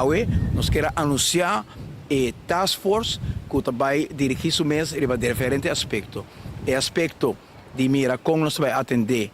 Awe nos kier a anuncia e task force cu ta bay dirigi su mes riba diferente aspecto. E aspecto di mira con nos ta bay atende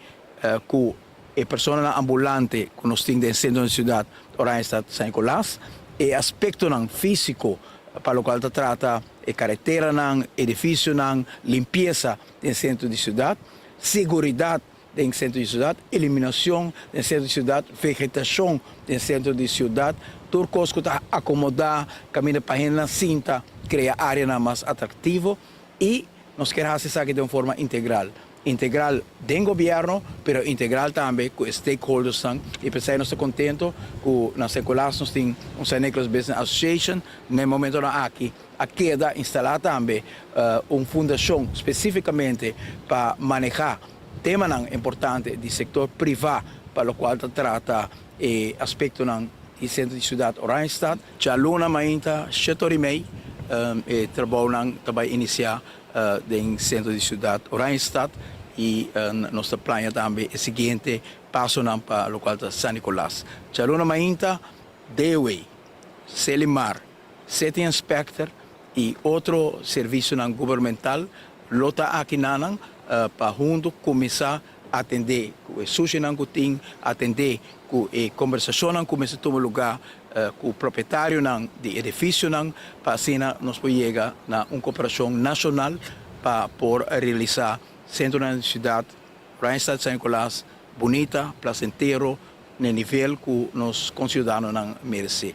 cu e personanan ambulante cu nos tin den centro di ciudad Oranjestad, San Nicolas, e aspectonan fisico pa locual ta trata e careteranan, edificionan, limpieza den centro di ciudad, seguridad den centro di ciudad, iluminacion den centro di ciudad, vegetacion den centro di ciudad, tur cos cu ta acomoda caminda pa hendenan sinta, crea areanan mas atractivo y nos kier haci esaki den un forma integral. Integral den gobierno, pero integral tambe cu e stakeholdersnan y p'esey nos ta contento cu na San Nicolas nos tin un San Nicolas Business Association. Na e momentonan aki a keda instala tambe un fundacion specificamente pa maneha temanan importante di sector priva pa locual ta trata e aspectonan di centro di ciudad Oranjestad. Djaluna mainta shete ora y mei e trabounan ta bay inicia den centro di ciudad Oranjestad y nos ta plania tambe e siguiente pasonan pa locual ta San Nicolas. Djaluna mainta DOW, Selimar, City Inspector y otro servicionan gubernamental lo ta aki nanan pa hunto cuminsa atende cu e sushinan cu tin, atende cu e conversacionnan cu mester tuma lugar cu propietarionan di edificionan pa asina nos por yega na un cooperacion nacional pa por realisa centronan di ciudad Oranjestad, San Nicolas bunita, placentero, n'e nivel cu nos conciudadanonan merece.